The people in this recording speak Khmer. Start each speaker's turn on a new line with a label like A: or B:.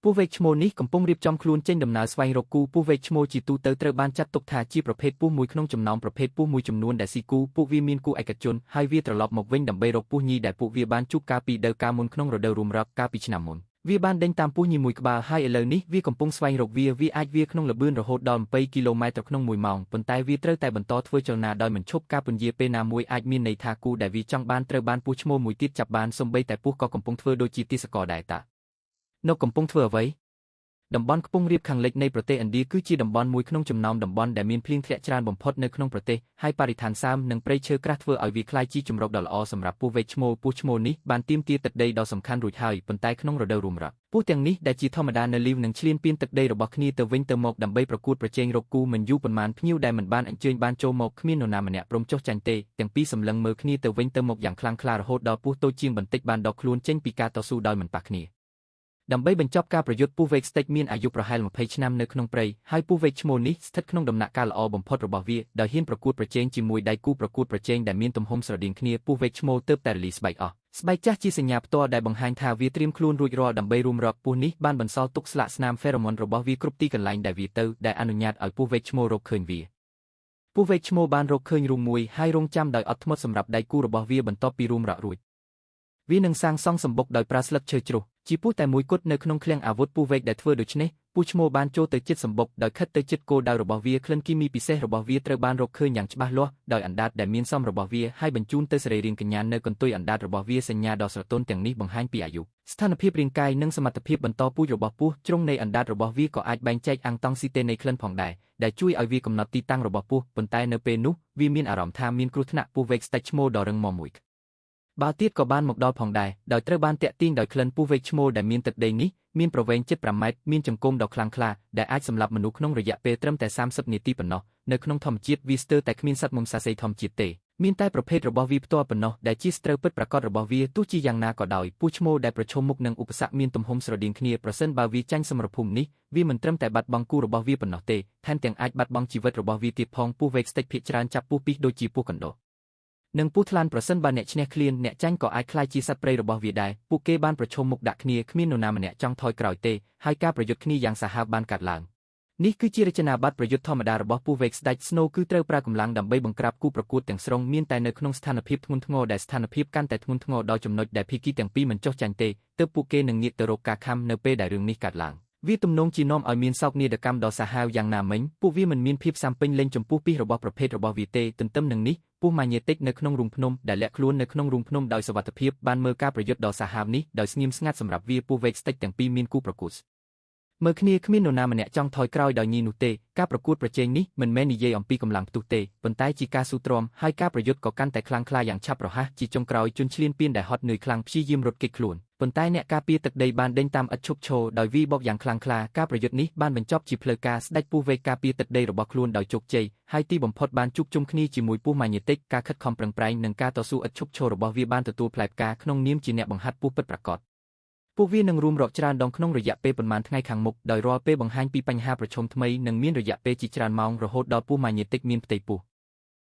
A: ពស់វែកឈ្មោលនេះកំពុងរៀបចំខ្លួនចេញដំណើរស្វែងរកគូពស់វែកឈ្មោលជាទូទៅត្រូវបានចាត់ទុកថាជាប្រភេទពស់មួយក្នុងចំណោមប្រភេទពស់មួយចំនួនដែលស៊ីគូពួកវាមានគូឯកជនហើយវាត្រឡប់មកវិញដើម្បីរកពស់ញីដែលពួកវាបានជួបកាលពីរដូវកាលមុនក្នុងរដូវរួមរកកាលពីឆ្នាំមុនវាបានដេញតាមពស់ញីមួយក្បាលហើយឥឡូវនេះវាកំពុងស្វែងរកវាវាអាចវាក្នុងល្បឿនរហូតដល់20គីឡូម៉ែត្រក្នុង1ម៉ោងប៉ុន្តែវាត្រូវតែបន្តធ្វើចលនាដោយមិនឈប់ការពន្យាពេលណាមួយអាចមានន័យថាគូដែលវាចង់បានត្រូវបានពស់ឈ្មោលមួយទៀតចាប់បានសូម្បីតែពស់ក៏កំពុងធ្វើដូចជាទាសករដែរតានៅកំពុងធ្វើអ្វីតំបន់ខ្ពង់រាបខាងលិចនៃប្រទេសឥណ្ឌាគឺជាតំបន់មួយក្នុងចំណោមតំបន់ដែលមានភ្លៀងធ្លាក់ច្រើនបំផុតនៅក្នុងប្រទេសហើយបរិស្ថានសើមនិងព្រៃឈើក្រាស់ធ្វើឲ្យវាក្លាយជាជម្រកដ៏ល្អសម្រាប់ពស់វែកឈ្មោលពស់ឈ្មោលនេះបានទាមទារទឹកដីដ៏សំខាន់រួចហើយប៉ុន្តែក្នុងរដូវរួមរកពស់ទាំងនេះដែលជាធម្មតានៅលីវនឹងឈ្លានពានទឹកដីរបស់គ្នាទៅវិញទៅមកដើម្បីប្រកួតប្រជែងរកគូមិនយូរប៉ុន្មានភ្ញៀវដែលមិនបានអញ្ជើញបានចូលមកគ្មាននរណាម្នាក់ព្រមចុះចាញ់ទេទាំងពីរសម្លឹងមើលគ្នាទៅវិញទៅមកយ៉ាងខ្លាំងក្លារហូតដល់ពស់តូចជាងបន្តិចបានដកខ្លួនចេញពីការតស៊ូដោយមិនប៉ះគ្នាដើម្បីបញ្ចប់ការប្រយុទ្ធពស់វែកស្តេចមានអាយុប្រហែល20ឆ្នាំនៅក្នុងព្រៃហើយពស់វែកឈ្មោលនេះស្ថិតក្នុងដំណាក់កាលល្អបំផុតរបស់វាដោយហ៊ានប្រកួតប្រជែងជាមួយដៃគូប្រកួតប្រជែងដែលមានទំហំស្រដៀងគ្នាពស់វែកឈ្មោលទើបតែរលីស្បែកអស់ស្បែកចាស់ជាសញ្ញាផ្ទាល់ដែលបង្ហាញថាវាត្រៀមខ្លួនរួចរាល់ដើម្បីរួមរកពស់នេះបានបន្សល់ទុកស្លាកស្នាមហ្វេរ៉ូម៉ុនរបស់វាគ្រប់ទីកន្លែងដែលវាទៅដែលអនុញ្ញាតឲ្យពស់វែកឈ្មោលរកឃើញវាពស់វែកឈ្មោលបានរកឃើញរូងមួយហើយរងចាំដោយអត់ធ្មត់សម្រាប់ដៃគូរបស់វាបន្ទាប់ពីរួមរករួចវានឹងសាងសង់សម្បុកដោយប្រើស្លឹកឈើជ្រុះជាពស់តែមួយគត់នៅក្នុងឃ្លាំងអាវុធពស់វែកដែលធ្វើដូច្នេះពស់ឈ្មោលបានចូលទៅជិតសម្បុកដោយខិតទៅជិតគោលដៅរបស់វាក្លិនគីមីពិសេសរបស់វាត្រូវបានរកឃើញយ៉ាងច្បាស់លាស់ដោយអណ្ដាតដែលមានសមរបស់វាហើយបញ្ជូនទៅសរីរាង្គកញ្ញានៅកន្ទុយអណ្ដាតរបស់វាសញ្ញាដ៏ស្រទន់ទាំងនេះបង្ហាញពីអាយុស្ថានភាពរាងកាយនិងសមត្ថភាពបន្តពូជរបស់ពស់ជ្រុងនៃអណ្ដាតរបស់វាក៏អាចបែងចែកអាំងតង់ស៊ីតេនៃក្លិនផងដែរដែលជួយឲ្យវាកំណត់ទីតាំងរបស់ពស់ប៉ុន្តែនៅពេលនោះវាមានអារម្មណ៍ថាមានគ្រោះថ្នាក់ពស់វែកស្តេចឈ្មោលដ៏រឹងមាំមួយបាល់ទៀតក៏បានមកដល់ផងដែរដោយត្រូវបានទាក់ទាញដោយក្លិនពស់វែកឈ្មោលដែលមានទឹកដីនេះមានប្រវែងជិត5ម៉ែត្រមានចង្គមដ៏ខ្លាំងក្លាដែលអាចសម្លាប់មនុស្សក្នុងរយៈពេលត្រឹមតែ30នាទីប៉ុណ្ណោះនៅក្នុងធម្មជាតិវាស្ទើរតែគ្មានសត្វមុំសាសីធម្មជាតិទេមានតែប្រភេទរបស់វាផ្ទាល់ប៉ុណ្ណោះដែលជាសត្រូវពិតប្រាកដរបស់វាទោះជាយ៉ាងណាក៏ដោយពស់ឈ្មោលដែលប្រឈមមុខនឹងឧបសគ្គមានទំហំស្រដៀងគ្នាប្រសិនបើវាចាញ់សមរភូមិនេះវាមិនត្រឹមតែបាត់បង់គូរបស់វាប៉ុណ្ណោះទេថែមទាំងអាចបាត់បង់ជីវិតរបស់វាទៀតផងពស់វែកស្តេចភាគច្រើនចាប់ពស់ពីសដូចជាពស់កណ្ដុរនិងពស់ថ្លាន់ប្រសិនបើអ្នកឈ្នះឃ្លានអ្នកចាញ់ក៏អាចក្លាយជាសត្វព្រៃរបស់វាដែរពួកគេបានប្រឈមមុខដាក់គ្នាគ្មាននរណាម្នាក់ចង់ថយក្រោយទេហើយការប្រយុទ្ធគ្នាយ៉ាងសាហាវបានកើតឡើងនេះគឺជារចនាប័ទ្មប្រយុទ្ធធម្មតារបស់ពស់វែកស្ដេច Snow គឺត្រូវប្រើកម្លាំងដើម្បីបង្ក្រាបគូប្រកួតទាំងស្រុងមានតែនៅក្នុងស្ថានភាពធ្ងន់ធ្ងរដែលស្ថានភាពកាន់តែធ្ងន់ធ្ងរដល់ចំណុចដែលភាគីទាំងពីរមិនចុះចាញ់ទេទើបពួកគេនឹងងាកទៅរកការខំនៅពេលដែលរឿងនេះកើតឡើងវាទំនងជានាំឲ្យមានសោកនាដកម្មដ៏សាហាវយ៉ាងណាមិញពួកវាមិនមានភាពសាមពេញលេញចំពោះពីសរបស់ប្រភេទរបស់វាទេទន្ទឹមនឹងនេះពស់ម៉ាញេទិកនៅក្នុងរូងភ្នំដែលលាក់ខ្លួននៅក្នុងរូងភ្នំដោយសុវត្ថិភាពបានមើលការប្រយុទ្ធដ៏សាហាវនេះដោយស្ងៀមស្ងាត់សម្រាប់វាពស់វែកស្តេចទាំងពីរមានគូប្រកួតមើលគ្នាគ្មាននរណាម្នាក់ចង់ថយក្រោយដោយញីនោះទេការប្រកួតប្រជែងនេះមិនមែននិយាយអំពីកម្លាំងផ្ទុះទេប៉ុន្តែជាការស៊ូទ្រាំហើយការប្រយុទ្ធក៏កាន់តែខ្លាំងក្លាយ៉ាងឆាប់រហ័សជាចុងក្រោយជនឈ្លានពានដែលហត់នឿយខ្លាំងព្យាយាមរត់គេចខ្លួនប៉ុន្តែអ្នកការពារទឹកដីបានដេញតាមឥតឈប់ឈរដោយវាយបកយ៉ាងខ្លាំងក្លាការប្រយុទ្ធនេះបានបញ្ចប់ជាផ្លូវការស្ដេចពស់វែកការពារទឹកដីរបស់ខ្លួនដោយជោគជ័យហើយទីបំផុតបានជួបជុំគ្នាជាមួយពស់ម៉ាញេទិកការខិតខំប្រឹងប្រែងនិងការតស៊ូឥតឈប់ឈររបស់វាបានទទួលផ្លែផ្កាក្នុងនាមជាអ្នកបង្ហាត់ពស់ពិតប្រាកដពួកវានឹងរួមរកច្រើនដងក្នុងរយៈពេលប៉ុន្មានថ្ងៃខាងមុខដោយរាល់ពេលបង្ហាញពីបញ្ហាប្រឈមថ្មីនិងមានរយៈពេលជាច្រើនម៉ោងរហូតដល់ពស់ម៉ាញេទិកមានផ្ទៃពោះ។